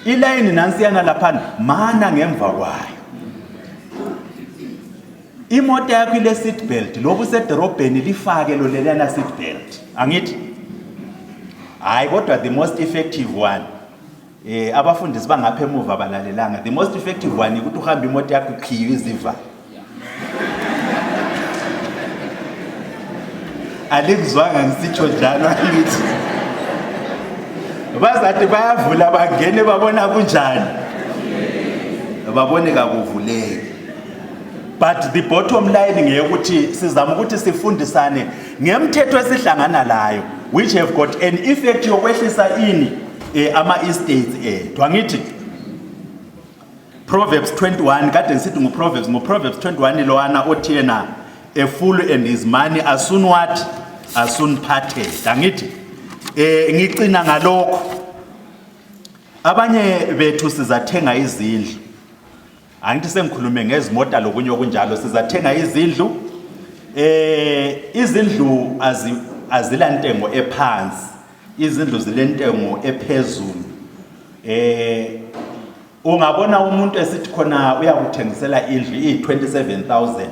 Ilayini nansiyana laphana mana ngemva kwayo. Imoto yakho ile seat belt lobu sedorobheni lifake lo lelana seat belt. Angithi? Hayi kodwa the most effective one Eh abafundisi bangapha emuva balalelanga. The most effective one ukuthi uhambe imoto yakho ikhiwe iziva. Alikuzwanga ngisitsho njalo angithi. Bazathi bayavula bangene babona kunjani. Babone kakuvuleki. But the bottom line ngeyokuthi sizama ukuthi sifundisane ngemthetho esihlangana layo which have got an effect yokwehlisa ini eh, ama estates ethu angithi Proverbs 21 kade ngisithi nguProverbs nguProverbs 21 lowana othi yena a fool and his money are soon what are soon parted angithi eh ngicina ngalokho abanye bethu sizathenga izindlu Angithi sengikhulume ngezimota lokunye okunjalo sizathenga izindlu eh izindlu azi azila ntengo ephansi izindlu zilentengo ephezulu eh ungabona umuntu esithi khona uyakuthengisela indlu iyi-27000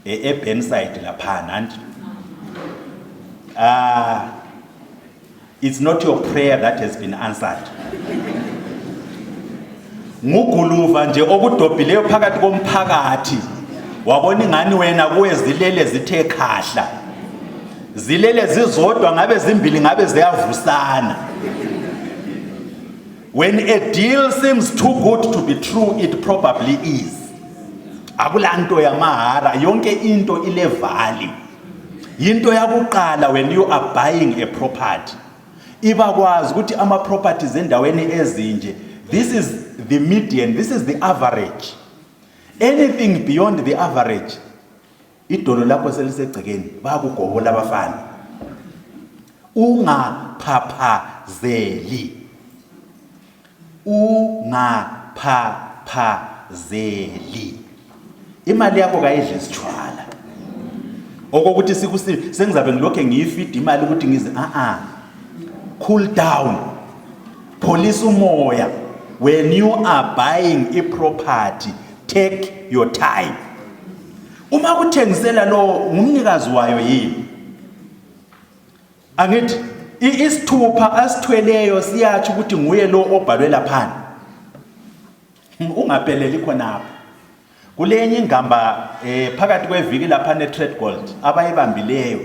eh, eBurnside laphana anti ah It's not your prayer that has been answered. Nguguluva nje okudobhileyo phakathi komphakathi. Wabona ingani wena kuwe zilele zithe khahla. Zilele zizodwa ngabe zimbili ngabe ziyavusana. When a deal seems too good to be true, it probably is. Akulanto yamahara, yonke into ile value. Yinto yakuqala when you are buying a property. Iba kwazi ukuthi ama properties endaweni ezinje. This is the median, this is the average. Anything beyond the average, idolo lakho selisegcekeni, bayakugobola abafana. Ungaphaphazeli. Ungaphaphazeli. Imali yakho kayidli isitshwala. Okokuthi sikusi sengizabe ngilokhe ngiyifida imali ukuthi ngize a a. Cool down. Pholisa umoya. When you are buying a property, take your time. Uma kuthengisela lo ngumnikazi wayo yini? Angithi isithupha asithweleyo siyatsho ukuthi nguye lo obhalwe laphana. Ungapheleli khonapho. Kulenye ingamba eh phakathi kweviki lapha ne Gold abayibambileyo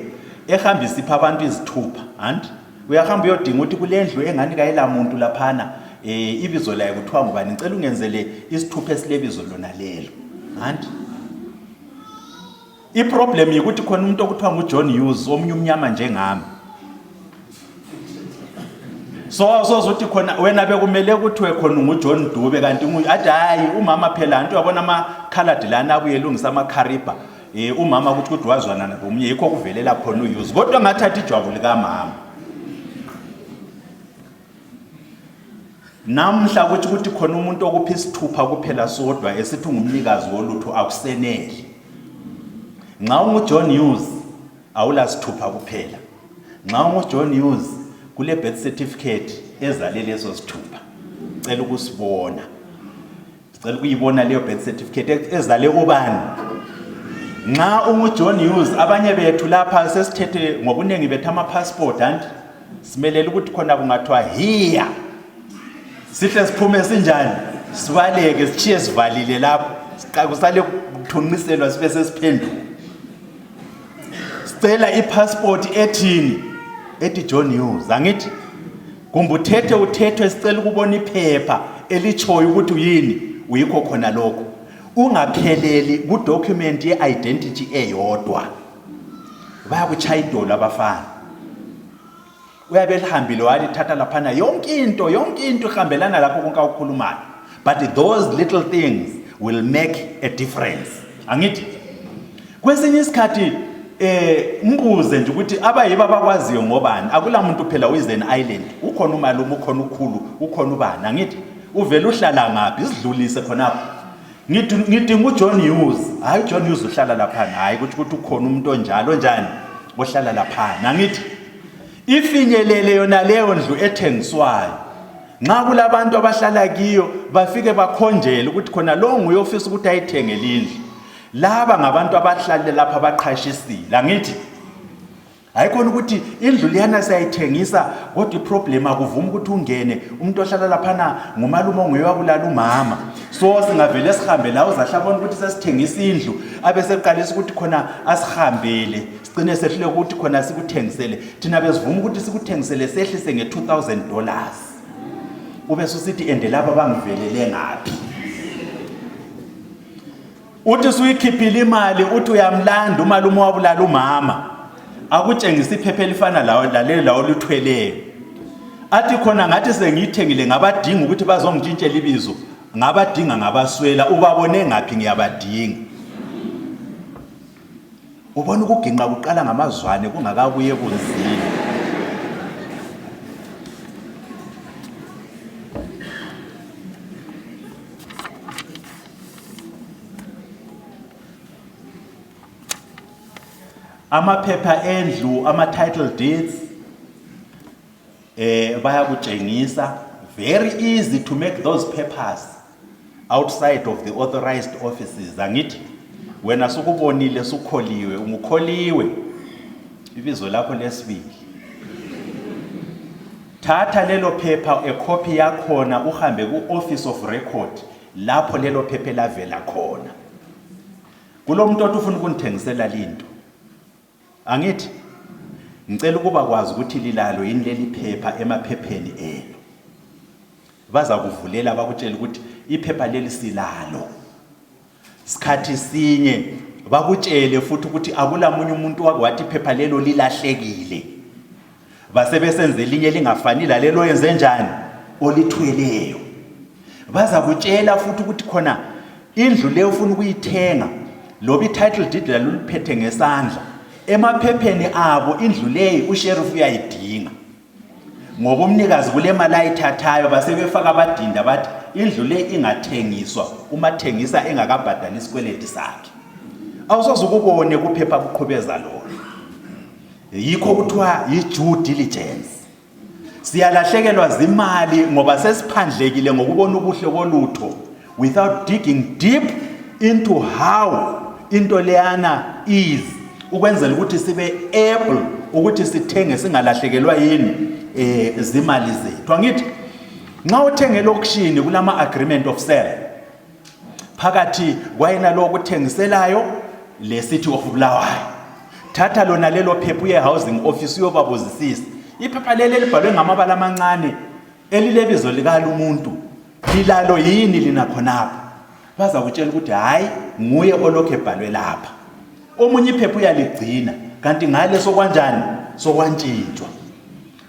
ehambisa ipha abantu izithupha anti uyahamba uyodinga ukuthi kulendlu engani kayila muntu laphana eh ibizo layo kuthiwa ngubani ngicela ungenzele isithupha esilebizo lona lelo anti Iproblem yikuthi khona umuntu okuthiwa nguJohn Hughes omunye umnyama njengami. So sozuthi khona wena bekumele kuthiwe khona unguJohn Dube kanti ungu athi hayi umama phela anti uyabona ama colored lana abuye elungisa ama Kariba. Eh umama ukuthi ukuthi wazwana nabo omunye yikho kuvelela khona uHughes. Kodwa ngathatha ijwabu likamama. Namhla kuthi ukuthi khona umuntu okupha isithupha kuphela sodwa esithi ungumnikazi wolutho akuseneli. Nxa unguJohn Hughes awula sithupha kuphela. Nxa unguJohn Hughes kule birth certificate ezale leso sithupha. Cela ukusibona. Sicela ukuyibona leyo birth certificate ezale ubani. Nxa unguJohn Hughes abanye bethu lapha sesithethe ngobuningi bethu ama passport anti simelele ukuthi khona kungathiwa hiya sihle siphume sinjani sibaleke sitshiye sivalile lapho kusale kuthunqiselwa sibe sesiphenduka sicela ipassport ethini ethi John Hughes angithi kumbe uthethe uthethwe sicela ukubona iphepha elitshoyo ukuthi uyini uyikho khona lokho ungapheleli kudocument ye-identity eyodwa bayakuchaya idolo abafana uyabe elihambile walithatha laphana yonke into yonke into ihambelana lakho konke akukhulumayo but those little things will make a difference angithi kwesinye isikhathi eh mbuze nje ukuthi abayibo abakwaziyo ngobani akula muntu phela uyize an island ukhona umalume ukhona ukhulu ukhona ubani angithi uvela uhlala ngaphi isidlulise khonapho ngithi ngidinga uJohn Hughes hayi uJohn Hughes uhlala lapha hayi ukuthi ukuthi ukhona umuntu onjalo njani ohlala lapha angithi ifinyelele yona leyo ndlu ethengiswayo nxa kulabantu abahlala kiyo bafike bakhonjele ukuthi khona lo nguye ofisa ukuthi ayithenge lindlu laba ngabantu abahlale lapha abaqhashisile angithi hayikhona ukuthi indlu liyana siyayithengisa kodwa iproblem akuvumi ukuthi ungene umuntu ohlala laphana ngumalume onguye wabulala umama so singavele sihambe la uzahlabona ukuthi sesithengisa indlu abe seqalisa ukuthi khona asihambele sigcine sehlule ukuthi khona sikuthengisele thina besivuma ukuthi sikuthengisele sehlise nge-2000 dollars ube susithi ende laba bangivelele ngaphi uthi suyikhiphile imali uthi uyamlanda umalume wabulala umama akutshengisa iphepha elifana lawo lalelo lawo oluthweleyo athi khona ngathi sengiyithengile ngabadinga ukuthi bazongitshintshela ibizo ngabadinga ngabaswela ubabone ngaphi ngiyabadinga Ubona ukuginqa kuqala ngamazwane kungakabuye kunzima. Amaphepha endlu, ama-title deeds, eh bayakutshengisa very easy to make those papers outside of the authorized offices angithi wena sukubonile sukholiwe ungukholiwe ibizo lakho lesibili thatha lelo phepha ekhophi yakhona uhambe ku-office of record lapho lelo phepha elavela khona kulo muntu othi ufuna ukundithengisela linto Angithi ngicela ukuba kwazi ukuthi lilalo yini leli phepha emaphepheni enu. Bazakuvulela bakutshela ukuthi iphepha leli silalo. Sikhathi sinye bakutshele futhi ukuthi akula munye umuntu wake wathi iphepha lelo lilahlekile. Basebesenza elinye lingafani lalelo yenze njani olithweleyo. Bazakutshela futhi ukuthi khona indlu leyo ufuna ukuyithenga loba i-title deed laluliphethe ngesandla emaphepheni abo indlu leyi usheriff uyayidinga ngoba umnikazi kule mali ayithathayo basebefaka abadinda bathi indlu le ingathengiswa umathengisa engakabhadali isikweledi sakhe awusoze ukubone kuphepha kuqhubeza lona yikho kuthiwa yi-due diligence Siyalahlekelwa zimali ngoba sesiphandlekile ngokubona ubuhle bolutho without digging deep into how into leyana is ukwenzela ukuthi sibe able ukuthi sithenge singalahlekelwa yini eh zimali zethu. Angithi nxa uthenge elokishini kulama agreement of sale phakathi kwayena lo okuthengiselayo le City of Bulawayo. Thatha lona lelo phepha uye housing office uyobabuzisisa. Iphepha leli elibhalwe ngamabala amancane elilebizo likalo umuntu lilalo yini lina khonapho? Bazakutshela ukuthi hhayi nguye olokhu ebhalwe lapha. Omunye iphepha uyaligcina kanti ngale sokwanjani sokwantshintshwa.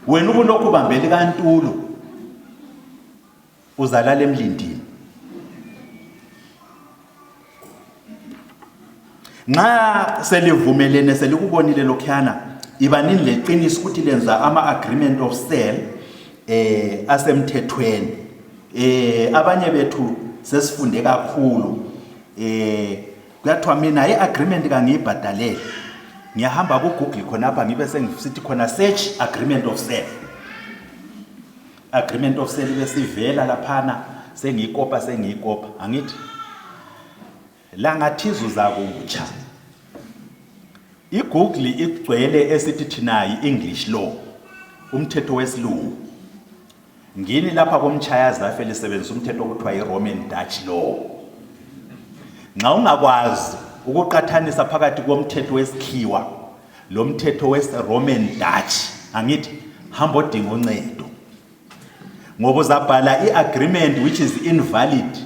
Wena ubulokhu ubambe likaNtulo uzalala emlindini. Nxa selivumelene selikubonile lokhuyana ibanini leqiniso ukuthi lenza ama-agreement of sale eh asemthethweni eh abanye bethu sesifunde kakhulu eh kuyathiwa mina i-agreement kangiyibhadalele ngiyahamba ku-google khonapha ngibe sengisithi khona search agreement of sale agreement of sale besivela laphana sengiyikopa sengiyikopa angithi Langathiza uzakutsha. I-Google igcwele esithi thina yi-English law, umthetho wesilungu. Ngini lapha komtshayazafe lisebenzisa umthetho okuthiwa yi-Roman Dutch law. Nxa ungakwazi ukuqathanisa phakathi komthetho wesikhiwa lomthetho wesi-Roman Dutch, angithi hamba odinga uncedo. Ngoba uzabhala i-agreement which is invalid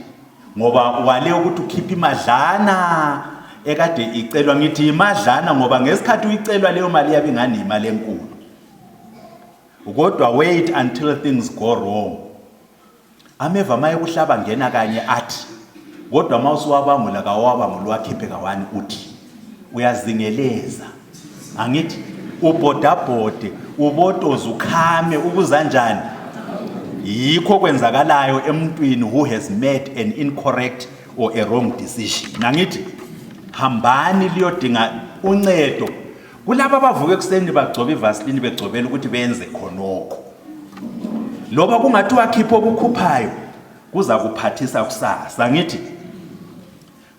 ngoba wale ukuthi ukhiphe imadlana ekade icelwa. Ngithi imadlana ngoba ngesikhathi uyicelwa leyo mali yabe ingani imali enkulu, kodwa wait until things go wrong. Ameva maye kuhlaba ngena kanye athi, kodwa uma usuwabangula kawawabangula uwakhiphe kawani, uthi uyazingeleza, angithi ubhodabhode ubotoze ukhame ukuzanjani. Yikho kwenzakalayo emntwini who has made an incorrect or a wrong decision. Angithi hambani liyodinga uncedo kulabo abavuka ekuseni bagcoba ivaseline begcobela ukuthi benze khonokho. Loba kungathiwa khipha okukhuphayo kuza kuphathisa kusasa, angithi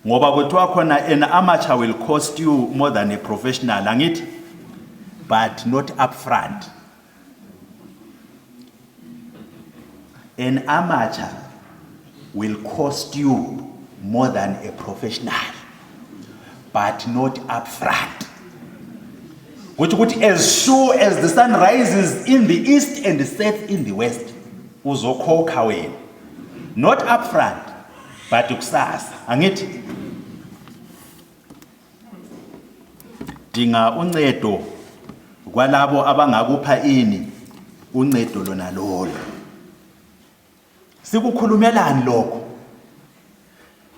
ngoba kuthiwa khona an amateur will cost you more than a professional, angithi, but not upfront. An amateur will cost you more than a professional, but not upfront. Kuthi ukuthi as sure as the sun rises in the east and sets in the west, uzokhokha wena, not upfront but kusasa. Angithi dinga uncedo kwalabo abangakupha ini uncedo lona lolo. Sikukhulumelani lokho?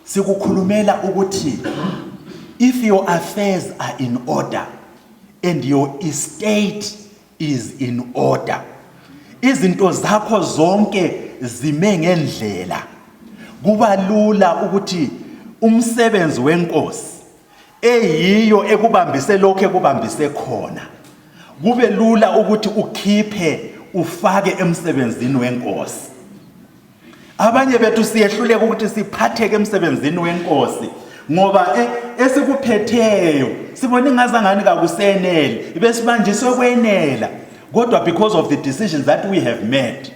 Sikukhulumela ukuthi if your affairs are in order and your estate is in order, izinto zakho zonke zime ngendlela, kuba lula ukuthi umsebenzi wenkosi eyiyo ekubambise lokho ekubambise khona, kube lula ukuthi ukhiphe ufake emsebenzini wenkosi. Abanye bethu siyehluleka ukuthi siphatheke emsebenzini wenkosi ngoba esikuphetheyo sibona ingazangani kakuseneli, besibanjiswe kwenela, kodwa because of the decisions that we have made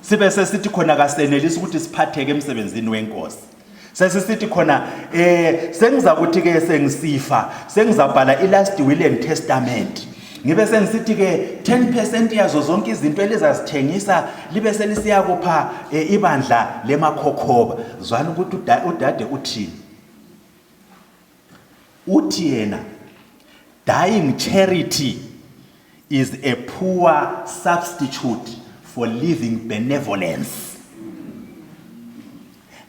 sibe sesithi khona kasenelisi ukuthi siphatheke emsebenzini wenkosi. Sesisithi khona sengizakuthi ke sengisifa sengizabhala i-last will and testament, ngibe sengisithi ke 10% yazo zonke izinto elizazithengisa libe selisiyakupha ibandla lemakhokhoba. Zwana ukuthi udade uthini. Uthi yena dying charity is a poor substitute for living benevolence.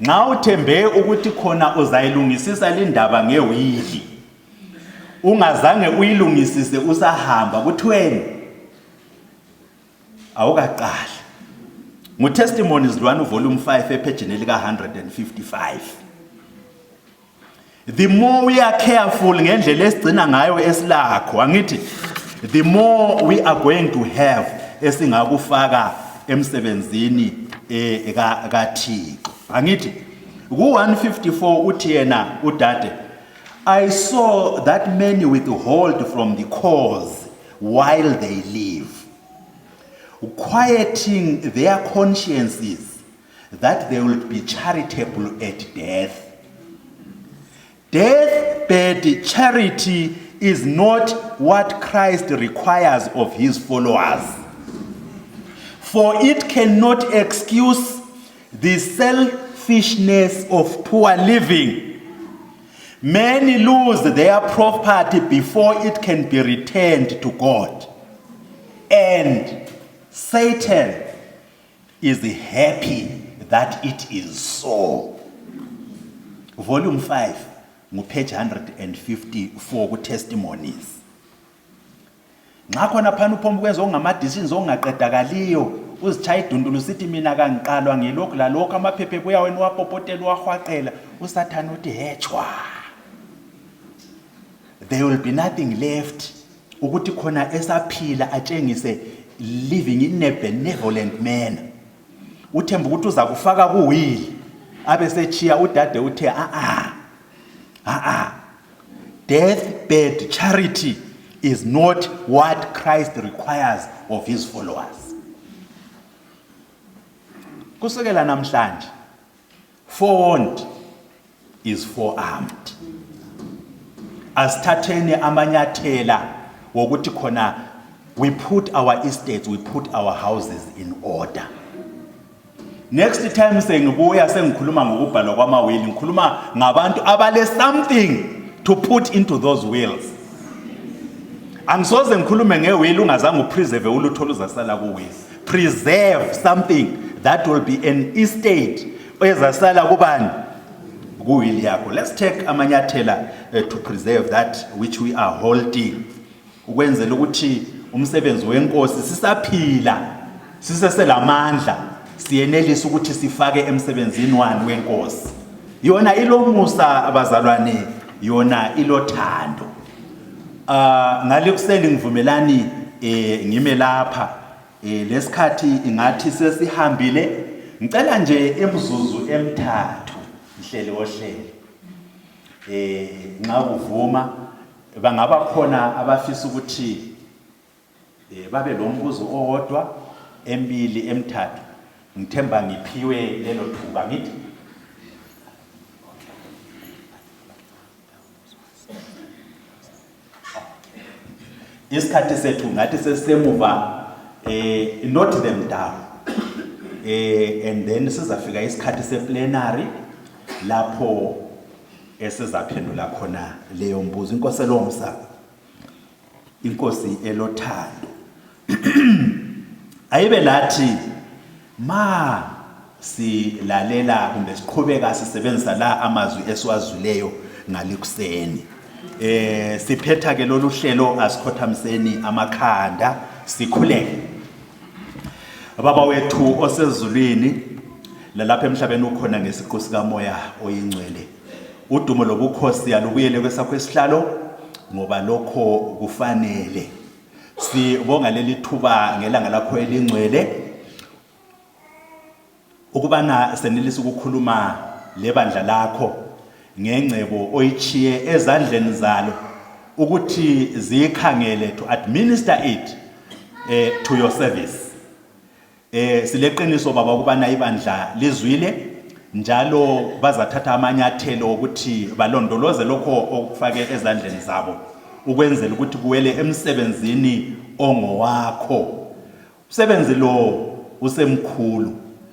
Nxa uthembe ukuthi khona uzayilungisisa lindaba ngewili, ungazange uyilungisise usahamba, kuthiweni awukaqali. NguTestimonies lwana uvolume 5 ephejini elika 155. The more we are careful ngendlela esigcina ngayo esilakho, angithi the more we are going to have esingakufaka emsebenzini kaThixo. Angithi ku 154 uthi yena udade I saw that many withhold from the cause while they live, quieting their consciences that they will be charitable at death. Deathbed charity is not what Christ requires of his followers. For it cannot excuse the selfishness of poor living. Many lose their property before it can be returned to God. And Satan is happy that it is so. Volume 5 ngupage 154 ku-Testimonies. Nxa khona phana uphomba ukwenza okungama-decisions okungaqedakaliyo, uzitshaya idundulu usithi mina kangiqalwa ngilokhu lalokhu, amaphepha ebuya wena uwapopotela uwahwaqela, uSathane uthi hetshwa. There will be nothing left ukuthi khona esaphila atshengise living in a benevolent manner. Uthemba ukuthi uzakufaka kuwili abe sechiya udade uthe a a a deathbed charity is not what Christ requires of his followers. Kusukela namhlanje, forewarned is forearmed. Asithatheni amanyathela wokuthi khona we put our estates, we put our houses in order. Next time sengibuya sengikhuluma ngokubhalwa kwamawili, ngikhuluma ngabantu abale something to put into those wills. Angisoze ngikhulume ngewill ungazange upreserve ulutho oluzasala kuwill. Preserve something that will be an estate ezasala kubani kuwill yakho. Let's take amanyathela to preserve that which we are holding, ukwenzela ukuthi umsebenzi wenkosi sisaphila siseselamandla siyenelisa ukuthi sifake emsebenzini wani wenkosi. Yona ilomusa abazalwane, yona ilothando. Ngale kuseni ngivumelani ngime lapha lesikhathi ingathi sesihambile. Ngicela nje imizuzu emithathu mhleli wohlelo, nxa kuvuma bangaba khona abafisa ukuthi babe lo mbuzo owodwa, emibili, emithathu. Ngithemba ngiphiwe lelo thuba ngithi isikhathi sethu ngathi sesisemuva. Note them down, and then sizafika isikhathi seplenary lapho esizaphendula khona leyo mbuzo. Inkosi elomsa, inkosi elothando ayibe lathi ma silalela kumbe siqhubeka sisebenzisa la amazwi esiwazwileyo ngalikuseni. Siphetha ke lolu hlelo, asikhothamiseni amakhanda sikhuleke. Baba wethu osezulwini lalapha emhlabeni ukhona ngesiqu sikaMoya oyiNgcwele, udumo lobukhosi alubuyele kwesakho esihlalo ngoba lokho kufanele. Sibonga leli thuba ngelanga lakho elingcwele ukubana senelisa ukukhuluma lebandla lakho ngengcebo oyichiye ezandleni zalo ukuthi ziyikhangele, to administer it to your service. Sileqiniso baba ukubana ibandla lizwile njalo bazathatha amanyathelo ukuthi balondoloze lokho okufake ezandleni zabo ukwenzela ukuthi kuwele emsebenzini ongowakho. Umsebenzi lo usemkhulu,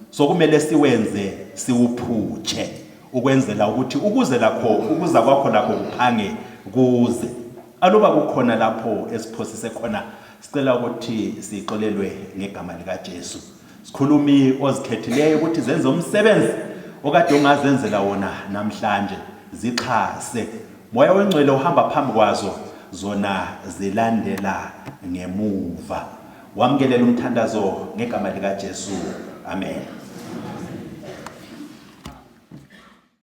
sokumele siwenze siwuphutshe ukwenzela ukuthi ukuze lakho ukuza kwakho lakho kuphange kuze. Aluba kukhona lapho esiphosise khona, sicela ukuthi sixolelwe ngegama likaJesu. Sikhulumi ozikhethileyo ukuthi zenze umsebenzi okade ungazenzela wona namhlanje, zixhase. Moya weNgcwele uhamba phambi kwazo, zona zilandela ngemuva. Wamukelela umthandazo ngegama likaJesu. Amen.